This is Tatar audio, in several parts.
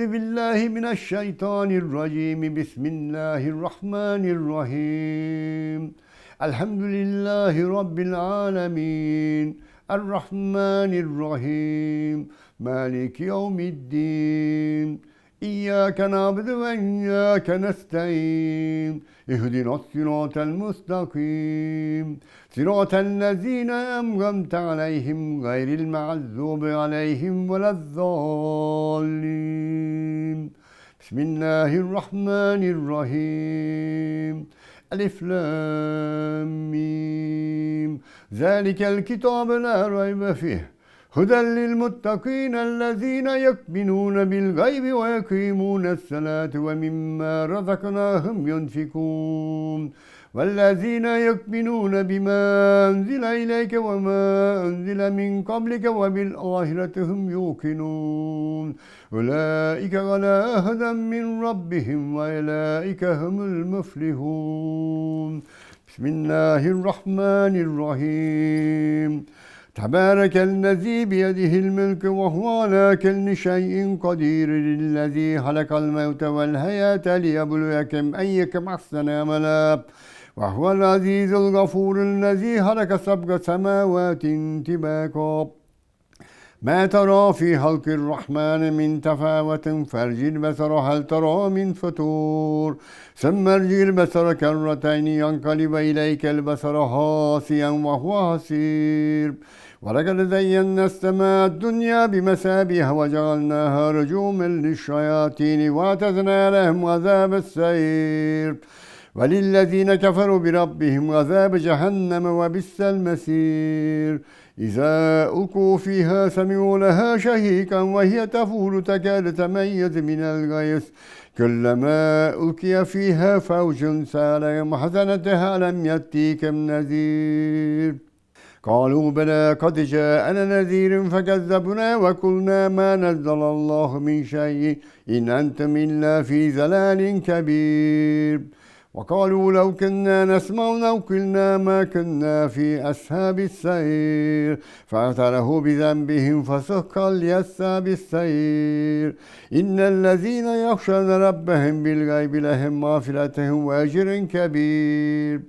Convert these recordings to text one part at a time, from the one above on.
أعوذ بالله من الشيطان الرجيم. بسم الله الرحمن الرحيم. الحمد لله رب العالمين. الرحمن الرحيم. مالك يوم الدين. إياك نعبد وإياك نستعين. اهدنا الصراط المستقيم. صراط الذين أنعمت عليهم غير المغضوب عليهم ولا الضالين. بسم الله الرحمن الرحيم. ألف لام ميم. ذلك الكتاب لا ريب فيه. هدى للمتقين الذين يؤمنون بالغيب ويقيمون الصلاة ومما رزقناهم ينفقون. والذين يؤمنون بما أنزل إليك وما أنزل من قبلك وبالآخرة هم يوقنون. أولئك على هدى من ربهم وأولئك هم المفلحون. بسم الله الرحمن الرحيم. تبارك الذي بيده الملك وهو على كل شيء قدير. الذي خلق الموت والحياة ليبلوكم أيكم أحسن عملا وهو العزيز الغفور. الذي خلق سبع سماوات طباقا ما ترى في خلق الرحمن من تفاوت فارجع البصر هل ترى من فطور. ثم ارجع البصر كرتين ينقلب إليك البصر خاسئا وهو حسير. ولقد زينا السماء الدنيا بمصابيح وجعلناها رجوما للشياطين وأعتدنا لهم عذاب السعير. وللذين كفروا بربهم عذاب جهنم وبئس المصير. إذا ألقوا فيها سمعوا لها شهيقا وهي تفور تكاد تميز من الغيظ. كلما ألقي فيها فوج سألهم خزنتها ألم يأتيكم نذير؟ قالوا بلى قد جاءنا نذير فكذبنا وقلنا ما نزل الله من شيء إن أنتم إلا في ضلال كبير. وقالوا لو كنا نسمع أو كنا ما كنا في أصحاب السعير. فاعترفوا بذنبهم فسحقا لأصحاب السعير. إن الذين يخشون ربهم بالغيب لهم مغفرة وأجر كبير.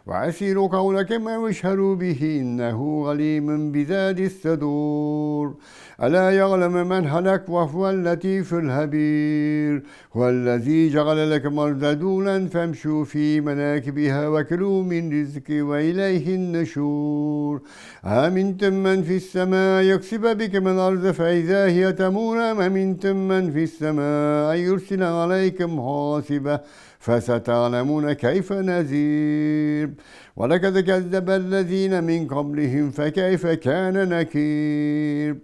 وأسروا قولكم أو اجهروا به إنه عليم بذات الصدور. ألا يعلم من خلق وهو اللطيف الخبير. هو الذي جعل لكم الأرض ذلولا فامشوا في مناكبها وكلوا من رزقه وإليه النشور. أأمنتم من في السماء يكسب بكم الأرض فإذا هي تمور؟ أم أمنتم من في السماء أن يرسل عليكم حاصبا فستعلمون كيف نذير. ولقد كذب الذين من قبلهم فكيف كان نكير.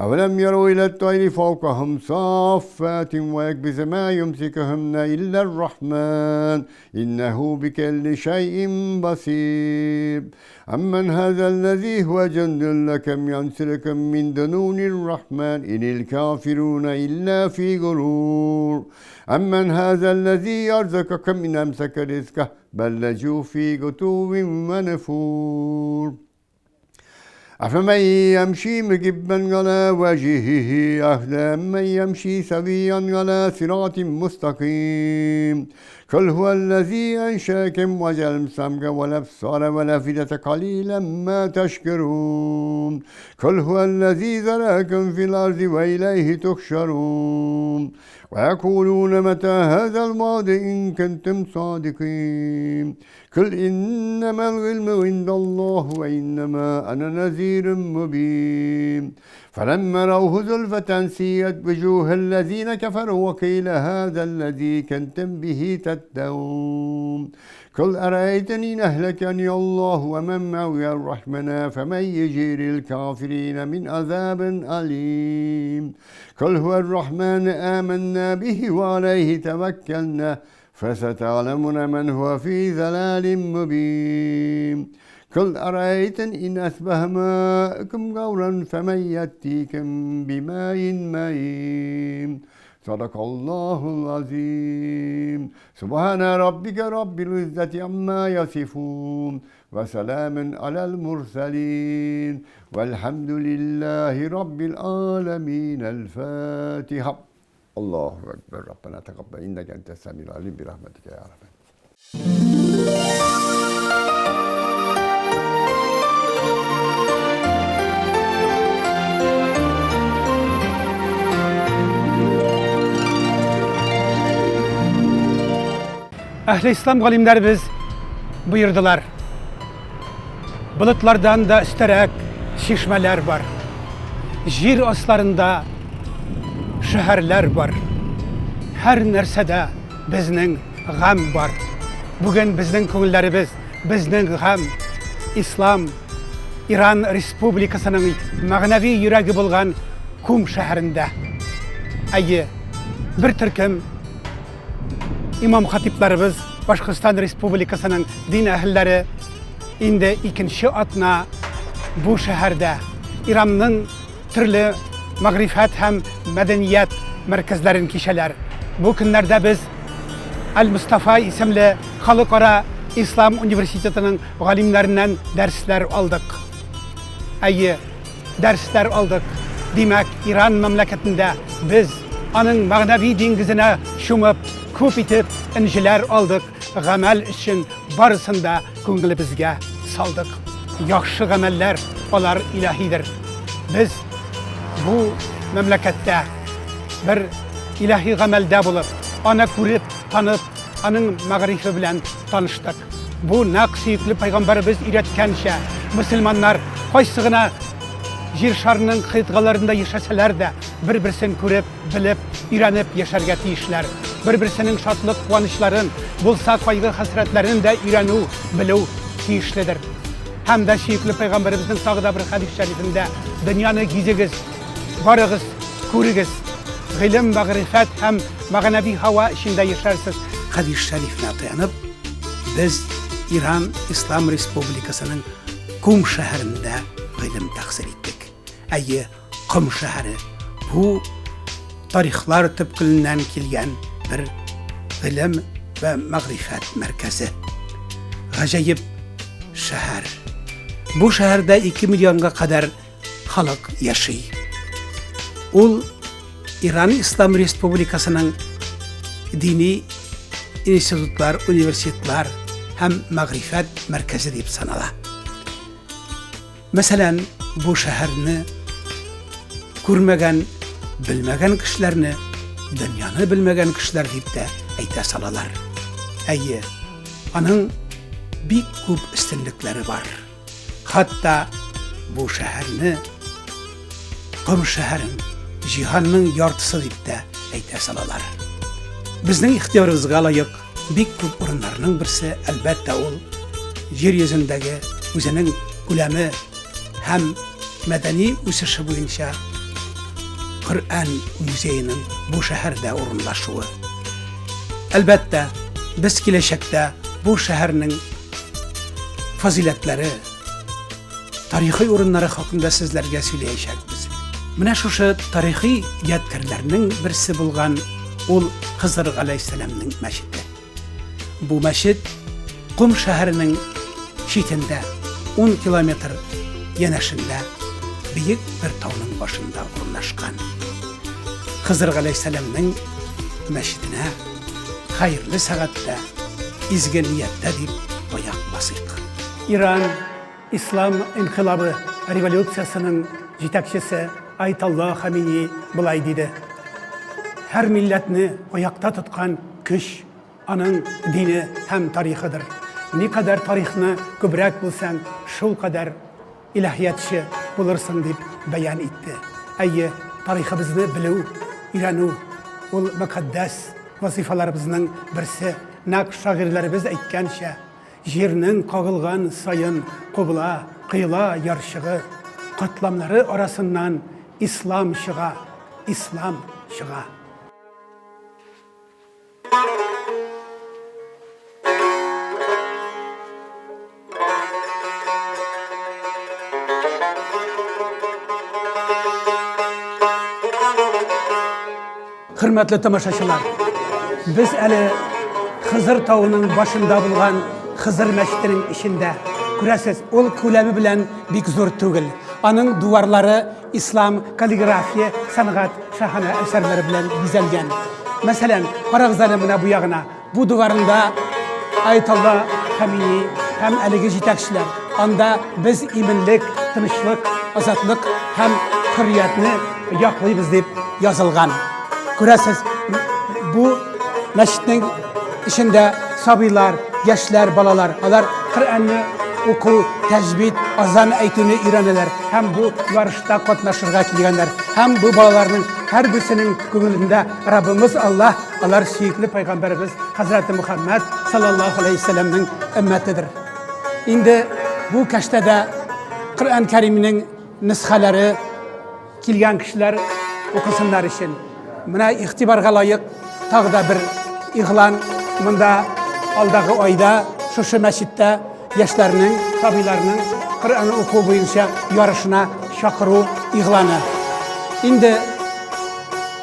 أولم يروا إلى الطير فوقهم صافات ويكبس ما يمسكهن إلا الرحمن إنه بكل شيء بصير. أمن هذا الذي هو جند لكم ينصركم من دون الرحمن إن الكافرون إلا في غرور. أمن هذا الذي يرزقكم إن أمسك رزقه بل لجوا في عتو ونفور. أفمن يمشي مكبا على وجهه أهدى أمن يمشي سويا على صراط مستقيم. قل هو الذي أنشأكم وجعل السمع والأبصار والأفئدة قليلا ما تشكرون. قل هو الذي ذراكم في الأرض وإليه تحشرون. ويقولون متى هذا الوعد إن كنتم صادقين. قل إنما العلم عند الله وإنما أنا نذير مبين. فلما رأوه زلفة سيئت وجوه الذين كفروا وقيل هذا الذي كنتم به تدعون. قل أرأيتني إن أهلكني الله ومن معي الرحمن فمن يجير الكافرين من عذاب أليم. قل هو الرحمن آمنا به وعليه توكلنا فستعلمون من هو في ضلال مبين. قل أرأيتم إن أصبح ماؤكم غورا فمن يأتيكم بماء معين. صدق الله العظيم. سبحان ربك رب العزة عما يصفون وسلام على المرسلين والحمد لله رب العالمين. الفاتحة. Allahu Ekber. Rabbena tekabbel inneke entes semil alim bi rahmetike ya Rabbi. Әһле ислам галимнәребез боердылар. Болытлардан да өстәрәк чишмәләр бар. Җир асларында шәһәрләр бар. Һәр нәрсәдә безнең гамь бар. Бүген безнең күңелләребез, безнең гамь, Ислам, Иран Республикасының мәгънәви йөрәге булган Кум шәһәрендә. Әйе, бер төркем имам хатипларыбыз, Башкортстан Республикасының дин әһелләре инде икенче атна бу шәһәрдә Иранның төрле мәгърифәт һәм мәдәният мәркәзләрен кичәләр. Бу көннәрдә без Аль-Мустафа исемле халыкара ислам университетының галимнәреннән дәресләр алдык. Әйе, дәресләр алдык. Димәк, Иран мәмләкәтендә без аның мәгънәви диңгезенә чумып, күп итеп энҗеләр алдык, гамәл өчен барысын да күңелебезгә салдык. Яхшы гамәлләр, алар илаһидер. Без бу мәмләкәттә бер илаһи гамәлдә булып, аны күреп, танып, аның мәгърифе белән таныштык. Бу нәкъ сөекле пәйгамбәребез өйрәткәнчә, мөселманнар кайсы гына җир шарының кыйтгаларында яшәсәләр дә, бер-берсен күреп, белеп, өйрәнеп яшәргә тиешләр. Бер-берсенең шатлык-куанычларын, булса кайгы-хәсрәтләрен дә өйрәнү, белү тиешледер. Һәм дә сөекле пәйгамбәребезнең тагы да бер хәдис шәрифендә дөньяны гизегез, барыгыз, күрегез, гыйлем, мәгърифәт һәм мәгънәви һава эчендә яшәрсез. Хәдис шәрифенә таянып, без Иран Ислам Республикасының Кум шәһәрендә гыйлем тәхсил иттек. Әйе, Ком шәһәре бу тарихлар төпкеленнән килгән бер гыйлем вә мәгърифәт мәркәзе. Гаҗәеп шәһәр. Бу шәһәрдә 2 миллионга кадәр халык яши. Ул Иран Ислам Республикасының дини институтлар, университетлар һәм мәгърифәт мәркәзе дип санала. Мәсәлән, бу шәһәрне күрмәгән, белмәгән кешеләрне дөньяны белмәгән кешеләр дип тә әйтә салалар. Әйе, аның бик күп өстенлекләре бар. Хәтта бу шәһәрне Ком шәһәрен җиһанның яртысы дип тә әйтә салалар. Безнең ихтыярыбызга лаек бик күп урыннарның берсе, әлбәттә, ул җир йөзендәге үзенең күләме һәм мәдәни үсеше буенча Коръән музееның бу шәһәрдә урынлашуы. Әлбәттә, без киләчәктә бу шәһәрнең фазыйләтләре, тарихи урыннары хакында сезләргә сөйләячәкбез. Менә шушы тарихи ядкәрләрнең берсе булган ул Хызыр галәйһиссәламнең мәчете. Бу мәчет Ком шәһәренең читендә 10 километр янәшендә биек бер тауның башында урнашкан. Хызыр галәйһиссәламнең мәчетенә хәерле сәгатьтә, изге нияттә дип аяк басыйк. Иран Ислам инкыйлабы революциясенең җитәкчесе Аятолла Хамини болай диде, Һәр милләтне аякта тоткан көч аның дине һәм тарихыдыр. Никадәр тарихны күбрәк белсәң, шулкадәр илаһиятче булырсың, дип бәян итте. Әйе, тарихыбызны белү, өйрәнү, ул мөкатдәс вазыйфаларыбызның берсе. Нәкъ шагыйрьләребез әйткәнчә, Җирнең кагылган саен кубыла, коела ярчыгы, катламнары арасыннан ислам чыга, ислам чыга. Хөрмәтле тамашачылар, без әле Хызыр тавының башында булган Хызыр мәчетенең эчендә. Күрәсез, ул күләме белән бик зур түгел. Аның дуварлары ислам каллиграфия сәнгать шаһана әсәрләре белән бизәлгән. Мәсәлән, карагыз әле менә бу ягына. Бу диварында Аятолла Хамини һәм әлеге җитәкчеләр. Анда без иминлек, тынычлык, азатлык һәм хөрриятне яклыйбыз дип язылган. Күрәсез, бу мәчетнең эчендә сабыйлар, яшьләр, балалар, алар Коръәнне уку, тәҗвид, азан әйтүне өйрәнәләр һәм бу ярышта катнашырга килгәннәр. Һәм бу балаларның һәрберсенең күңелендә Раббымыз Аллаһ, алар сөекле пайгамбәребез Хәзрәте Мөхәммәд саллаллаһу алейһи вәсәлләмнең өммәтедер. Инде бу кәштәдә Коръән Кәримнең нөсхәләре килгән кешеләр укысыннар өчен. Менә игътибарга лаек тагы да бер игълан. Монда алдагы айда шушы мәчеттә яшьләрнең, сабыйларның Коръән уку буенча ярышына чакыру игъланы. Инде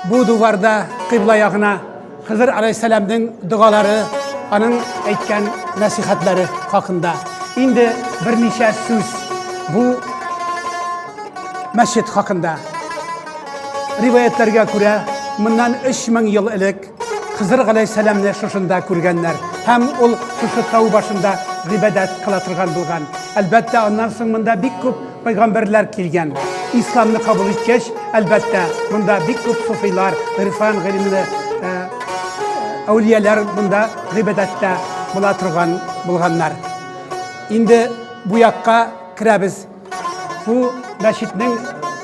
бу дуварда кыйбла ягына Хызыр алейһиссәламнең догалары, аның әйткән нәсихәтләре хакында. Инде берничә сүз бу мәчет хакында. Риваятләргә күрә, моннан 3000 ел элек Хызыр галәйһиссәламне шушында күргәннәр һәм ул шушы тау башында гыйбадәт кыла торган булган. Әлбәттә, аннан соң монда бик күп пәйгамбәрләр килгән. Исламны кабул иткәч, әлбәттә, монда бик күп суфыйлар, гыйрфан гыйлемле әүлияләр монда гыйбадәттә була торган булганнар. Инде бу якка керәбез. Бу мәчетнең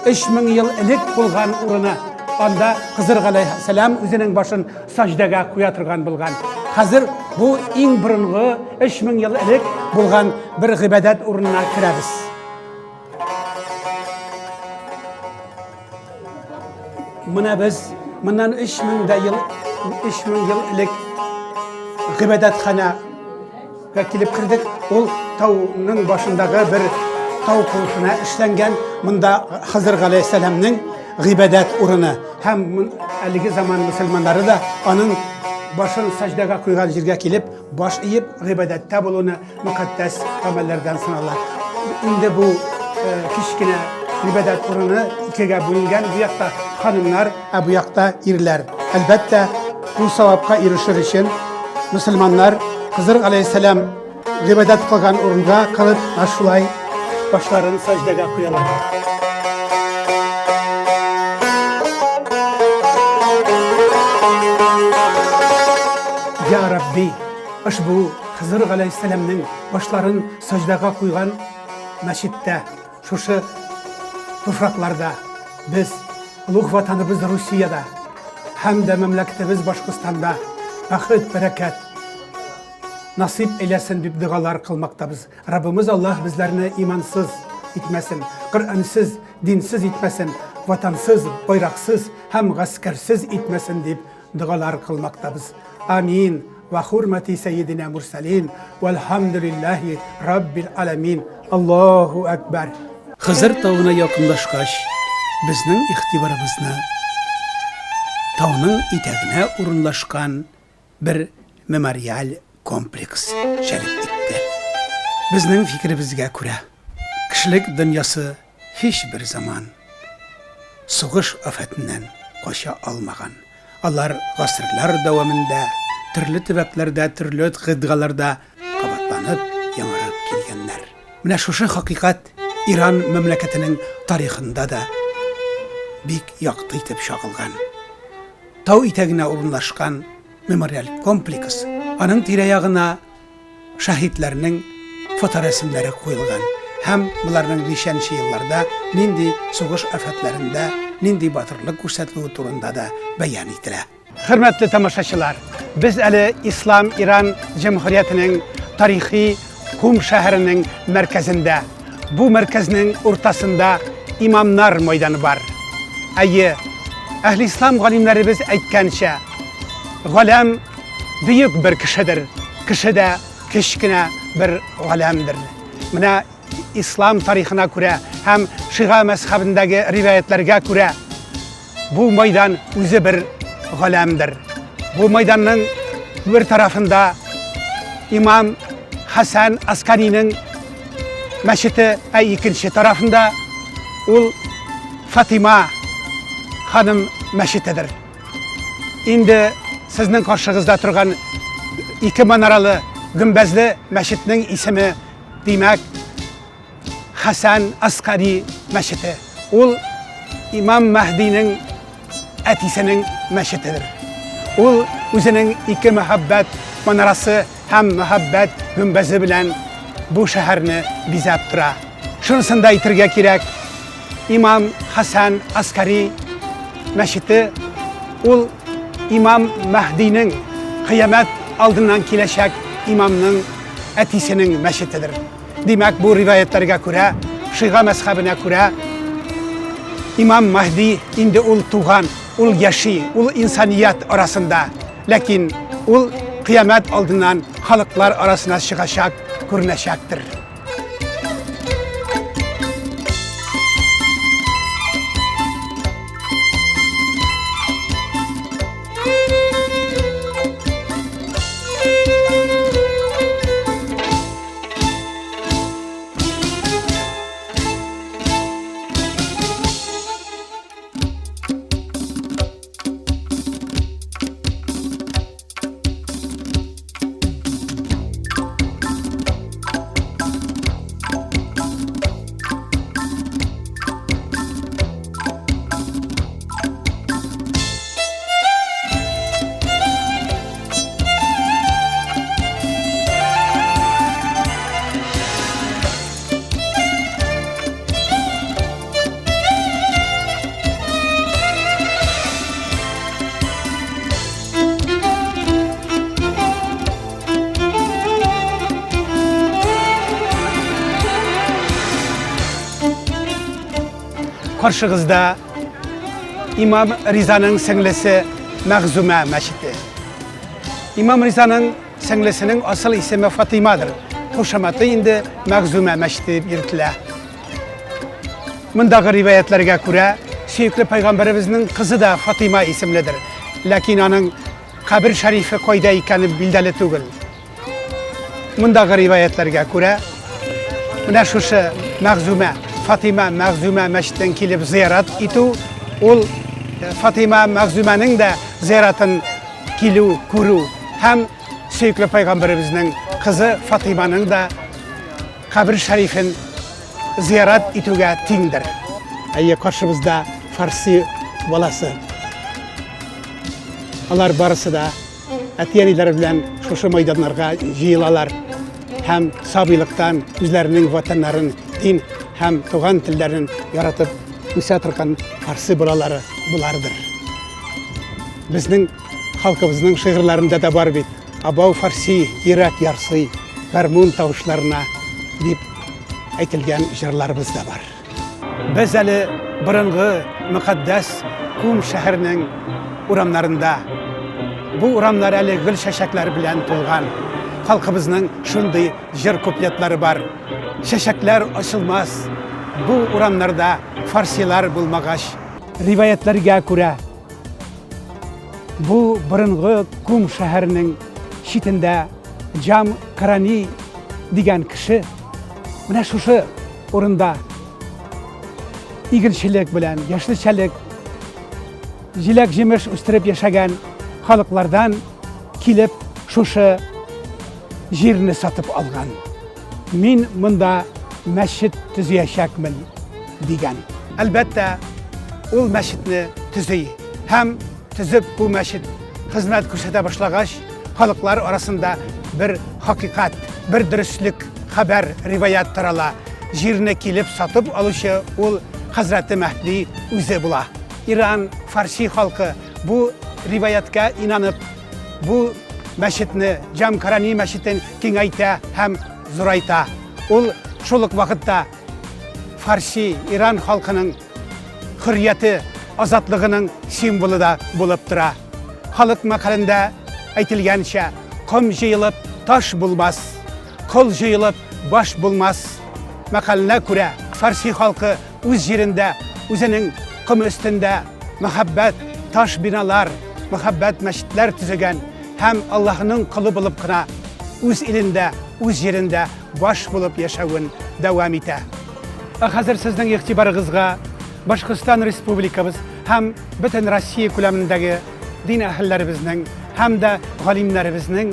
3000 ел элек булган урыны. Анда Хызыр галәйһиссәлам үзенең башын саҗдәгә куя торган булган. Хәзер бу иң борынгы 3000 ел элек булган бер гыйбадәт урынына керәбез. Менә без моннан 3000 дә ел 3000 ел элек гыйбадәтханәгә килеп кердек. Ул тауның башындагы бер тау куышына эшләнгән. Монда Хызыр галәйһиссәламнең гыйбадәт урыны һәм әлеге заман мөселманнары да аның башын сәҗдәгә куйган җиргә килеп, баш иеп гыйбадәттә булуны мөкатдәс гамәлләрдән санала. Инде бу э, кечкенә гыйбадәт урыны икегә бүленгән. Бу якта ханымнар, ә бу якта ирләр. Әлбәттә, бу савапка ирешер өчен мөселманнар Хызыр алейһиссәлам гыйбадәт кылган урынга кылып, менә шулай башларын сәҗдәгә куялар. Я Рабби, ошбу Хызыр галәйһиссәламнең башларын саҗдага куйган мәчеттә, шушы туфракларда без олуг ватаныбыз Русиядә һәм дә мәмләкәтебез Башкортстанда бәхет, бәрәкәт насыйп әйләсен дип догалар кылмактабыз. Раббымыз Аллаһ безләрне имансыз итмәсен, Коръәнсез, динсез итмәсен, ватансыз, байраксыз һәм гаскәрсез итмәсен дип догалар кылмактабыз. Амин. Вә хурмәти сәйидинә мурсалин, вәлхәмдүлилләһи раббил аләмин. Аллаһу әкбәр. Хызыр тавына якынлашкач, безнең игътибарыбызны тауның итәгенә урынлашкан бер мемориаль комплекс җәлеп итте. Безнең фикеребезгә күрә, кешелек дөньясы һичбер заман сугыш афәтеннән кача алмаган. Алар гасырлар дәвамында төрле төбәкләрдә, төрле кыйтгаларда кабатланып, яңарып килгәннәр. Менә шушы хакыйкать Иран мәмләкәтенең тарихында да бик якты итеп чагылган. Тау итәгенә урынлашкан мемориаль комплекс, аның тирә-ягына шаһитләрнең фоторәсемнәре куелган һәм боларның ничәнче елларда нинди сугыш афәтләрендә нинди батырлык күрсәтелүе турында да бәян ителә. Хөрмәтле тамашачылар, без әле Ислам Иран Җөмһүриятенең тарихи Кум шәһәренең мәркәзендә. Бу мәркәзнең уртасында имамнар майданы бар. Әйе, әһле ислам галимнәребез әйткәнчә, галәм бөек бер кешедер, кеше дә кечкенә бер галәмдер. Менә ислам тарихына күрә һәм шига мәзхәбендәге риваятләргә күрә бу майдан үзе бер галәмдер. Бу майданның бер тарафында имам Хәсән Аскариның мәчете, ә икенче тарафында ул Фатима ханым мәчетедер. Инде сезнең каршыгызда торган ике манаралы гөмбәзле мәчетнең исеме, димәк, Хәсән Аскари мәчете. Ул Имам Мәһдинең әтисенең мәчетедер. Ул үзенең ике мәһабәт манарасы һәм мәһабәт гөмбәзе белән бу шәһәрне бизәп тора. Шунысын да әйтергә кирәк, Имам Хәсән Аскари мәчете ул Имам Мәһдинең кыямәт алдыннан киләчәк имамның әтисенең мәчетедер. Димәк, бу риваятләргә күрә, шига мәзхәбенә күрә, Имам Маһди инде ул туган, ул яши, ул инсаният арасында. Ләкин ул кыямәт алдыннан халыклар арасына чыгачак, күренәчәктер. Каршыгызда Имам Ризаның сеңлесе Мәгъзүмә мәчете. Имам Ризаның сеңлесенең асыл исеме Фатыймадыр. Кушаматы инде Мәгъзүмә мәчете дип йөртелә. Мондагы риваятләргә күрә, сөекле пайгамбәребезнең кызы да Фатыйма исемледер. Ләкин аның кабер шәрифе кайда икәне билдәле түгел. Мондагы риваятләргә күрә, менә шушы Мәгъзүмә, Фатыйма Мәгъзүмә мәчетен килеп зыярат итү, ул э, Фатыйма Мәгъзүмәнең дә зыяратын килү, күрү һәм сөекле пайгамбәребезнең кызы Фатыйманың да кабер шәрифен зыярат итүгә тиңдер. Әйе, каршыбызда фарси баласы. Алар барысы да әти-әниләре белән шушы майданнарга җыелалар һәм сабыйлыктан үзләренең ватаннарын, дин һәм туган телләрен яратып үсә торган фарсы балалары булардыр. Безнең халкыбызның шигырьләрендә дә бар бит. Абау фарси йөрәк ярсый, гармун тавышларына дип әйтелгән җырларыбыз да бар. Без әле борынгы мөкатдәс Кум шәһәренең урамнарында. Бу урамнар әле гөл чәчәкләр белән тулган. Халкыбызның шундый җыр куплетлары бар. Чәчәкләр ачылмас бу урамнарда фарсилар булмагач. Риваятләргә күрә, бу борынгы Кум шәһәренең читендә Джам Карани дигән кеше менә шушы урында игенчелек белән, яшелчәлек, җиләк-җимеш үстереп яшәгән халыклардан килеп шушы җирне сатып алган. Мин монда мәчет төзиячәкмен, дигән. Әлбәттә, ул мәчетне төзи һәм төзеп бу мәчет хезмәт күрсәтә башлагач, халыклар арасында бер хакыйкать, бер дөреслек хәбәр, риваять тарала. Җирне килеп сатып алучы ул хәзрәте Мәһди үзе була. Иран, фарси халкы бу риваяткә инанып, бу мәчетне, Җамкарани мәчетен киңәйтә һәм зурайта. Ул шул ук вакытта фарси, Иран халкының хөррияте, азатлыгының символы да булып тора. Халык мәкалендә әйтелгәнчә, ком җыелып таш булмас, кол җыелып баш булмас мәкаленә күрә, фарси халкы үз җирендә, үзенең ком өстендә мәхәббәт таш биналар, мәхәббәт мәчетләр төзегән һәм Аллаһының колы булып кына үз илендә, үз җирендә баш булып яшәвен дәвам итә. Ә хәзер сезнең игътибарыгызга Башкортстан Республикабыз һәм бөтен Россия күләмендәге дин әһелләребезнең һәм дә галимнәребезнең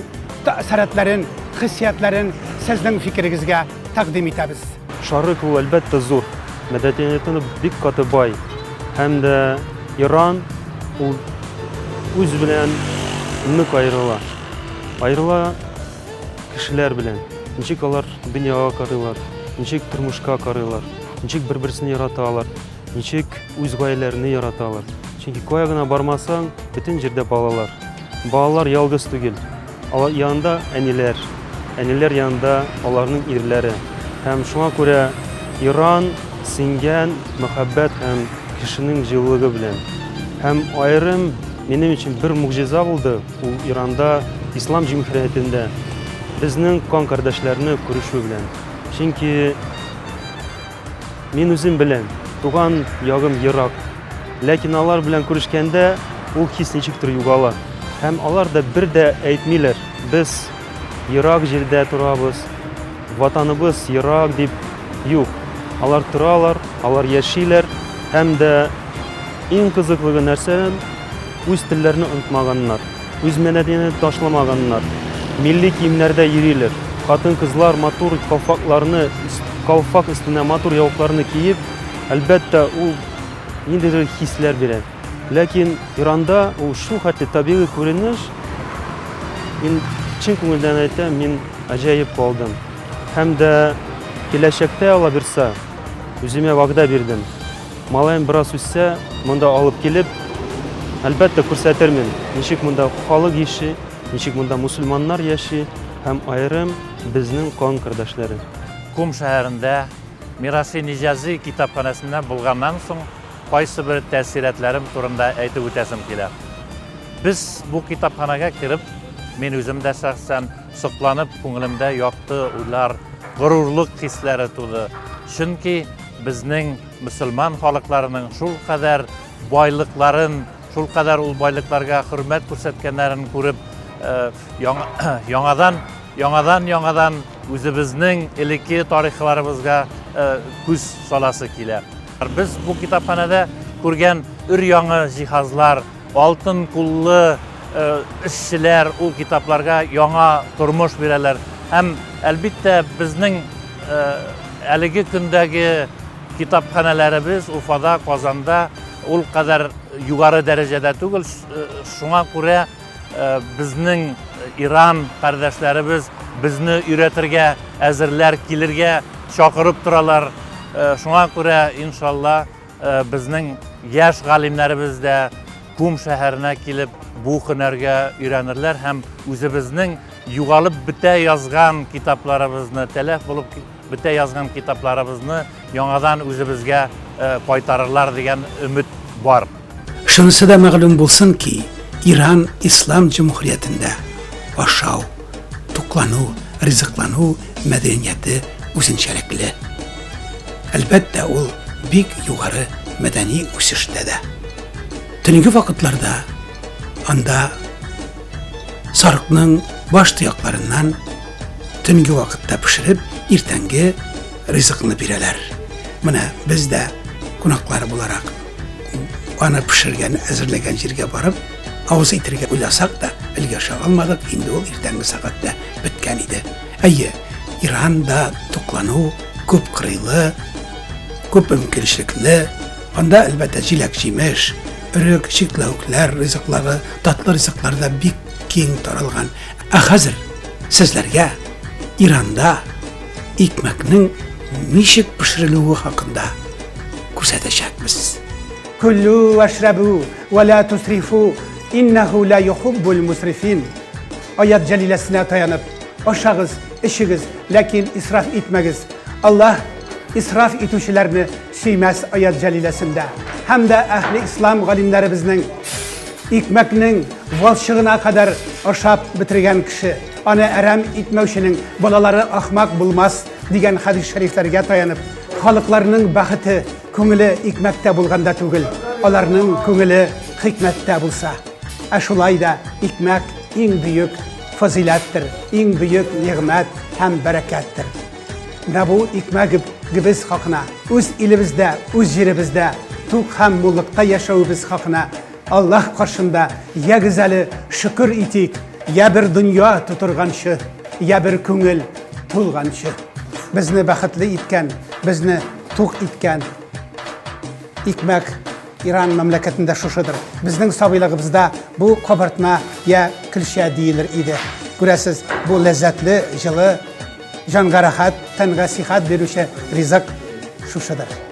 тәэсоратларын, хиссиятларын сезнең фикерегезгә тәкъдим итәбез. Шарык ул, әлбәттә, зур. Мәдәнияте бик каты бай. Һәм дә Иран ул үз белән нык аерыла. Аерыла кешеләр белән. Ничек алар дөньяга карыйлар, ничек тормышка карыйлар, ничек бер-берсен яраталар, ничек үз гаиләләрен яраталар. Чөнки кая гына бармасаң, бөтен җирдә балалар. Балалар ялгыз түгел. Алар янында әниләр, әниләр янында аларның ирләре. Һәм шуңа күрә Иран сеңгән мәхәббәт һәм кешенең җылылыгы белән. Һәм аерым минем өчен бер могҗиза булды, ул Иранда Ислам җөмһүриятендә безнең кан кардәшләрне күрешү белән. Чөнки мин үзем беләм, туган ягым ерак. Ләкин алар белән күрешкәндә ул хис ничектер югала. Һәм алар да бер дә әйтмиләр, без ерак җирдә торабыз, ватаныбыз ерак дип. Юк. Алар торалар, алар яшиләр һәм дә иң кызыклыгы нәрсә, үз телләрне онытмаганнар, үз мәдәниятен ташламаганнар. Милли киемнәрдә йөриләр. Хатын-кызлар матур калфакларны, калфак өстенә матур яулыкларны киеп, әлбәттә, ул ниндидер хисләр бирә. Ләкин Иранда ул шул хәтле табигый күренеш, мин чын күңелдән әйтәм, мин гаҗәеп калдым. Һәм дә киләчәктә ала бирса, үземә вәгъдә бирдем. Малаем бераз үссә, монда алып килеп, әлбәттә, күрсәтермен, ничек монда халык яши, ничек монда мусульманнар яши һәм аерым безнең кан кардәшләре. Кум шәһәрендә Мираси Ниҗази китапханәсендә булганнан соң, кайсыбер тәэсиратларым турында әйтеп үтәсем килә. Без бу китапханәгә кереп, мин үзем дә шәхсән сокланып, күңелемдә якты уйлар, горурлык хисләре туды. Чөнки безнең мөселман халыкларының шулкадәр байлыкларын, шулкадәр ул байлыкларга хөрмәт күрсәткәннәрен күреп, э, яңадан яңадан яңадан үзебезнең элекке тарихларыбызга э, күз саласы килә. Без бу китапханәдә күргән өр-яңа җиһазлар, алтын куллы э, эшчеләр ул китапларга яңа тормыш бирәләр. Һәм әлбиттә безнең э, әлеге көндәге китапханәләребез Уфада, Казанда ул кадәр югары дәрәҗәдә түгел. Шуңа күрә безнең Иран кардәшләребез безне өйрәтергә әзерләр, килергә чакырып торалар. Шуңа күрә, иншалла, безнең яшь галимнәребез дә Кум шәһәренә килеп бу һөнәргә өйрәнерләр һәм үзебезнең югалып бетә язган китапларыбызны, тәләф булып бетә язган китапларыбызны яңадан үзебезгә кайтарырлар дигән өмет бар. Шунысы да мәгълүм булсын ки, Иран Ислам Җөмһүриятендә ашау, туклану, ризыклану мәдәнияте үзенчәлекле. Әлбәттә, ул бик югары мәдәни үсештә дә. Төнге вакытларда анда сарыкның баш тоякларыннан төнге вакытта пешереп, иртәнге ризыкны бирәләр. Менә без дә кунаклар буларак аны пешергән, әзерләгән җиргә барып, авыз итергә уйласак та, өлгәшә алмадык, инде ул иртәнге сәгатьтә беткән иде. Әйе, Иранда туклану күп кырыйлы, күп мөмкинчелекле. Анда, әлбәттә, җиләк-җимеш, өрек, чикләвекләр ризыклары, татлы ризыклар да бик киң таралган. Ә хәзер сезләргә Иранда икмәкнең ничек пешерелүе хакында күрсәтәчәкбез. Кулу вашрабу ва ла тусрифу иннаху ла юхиббул мусрифин. Аят җәлиләсенә таянып, ашагыз, эчегез, ләкин исраф итмәгез. Аллаһ исраф итүчеләрне сөймәс аят җәлиләсендә. Һәм дә әһле ислам галимнәребезнең икмәкнең валчыгына кадәр ашап бетергән кеше, аны әрәм итмәүченең балалары ахмак булмас дигән хәдис шәрифләргә таянып, халыкларның бәхете, күңеле икмәктә булганда түгел, аларның күңеле хикмәттә булса. Ә шулай да икмәк иң бөек фазыйләттер, иң бөек нигъмәт һәм бәрәкәттер. Менә бу икмәгебез хакына үз илебездә, үз җиребездә тук һәм муллыкта яшәвебез хакына Аллаһ каршында ягез әле шөкер итик, я бер дөнья тутырганчы, я бер күңел тулганчы. Безне бәхетле иткән, безне тук иткән икмәк Иран мәмләкәтендә шушыдыр. Безнең сабыйлыгыбызда бу кабартма я көлчә диелер иде. Күрәсез, бу ләззәтле, җылы, җанга рәхәт, тәнгә сихәт бирүче ризык шушыдыр.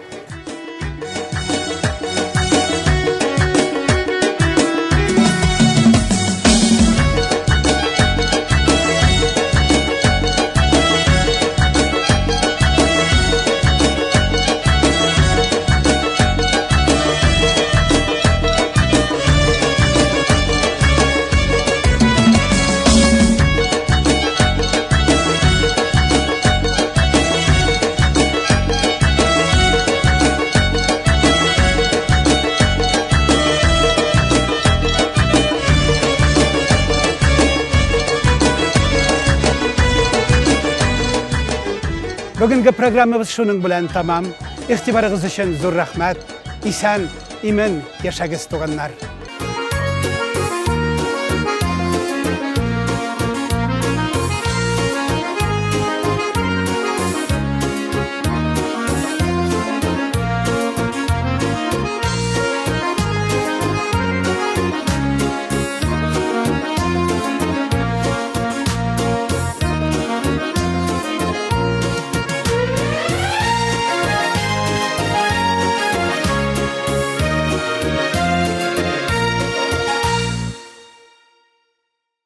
Бүгенге программабыз шуның белән тәмам. Игътибарыгыз өчен зур рәхмәт. Исән, имин яшәгез, туганнар.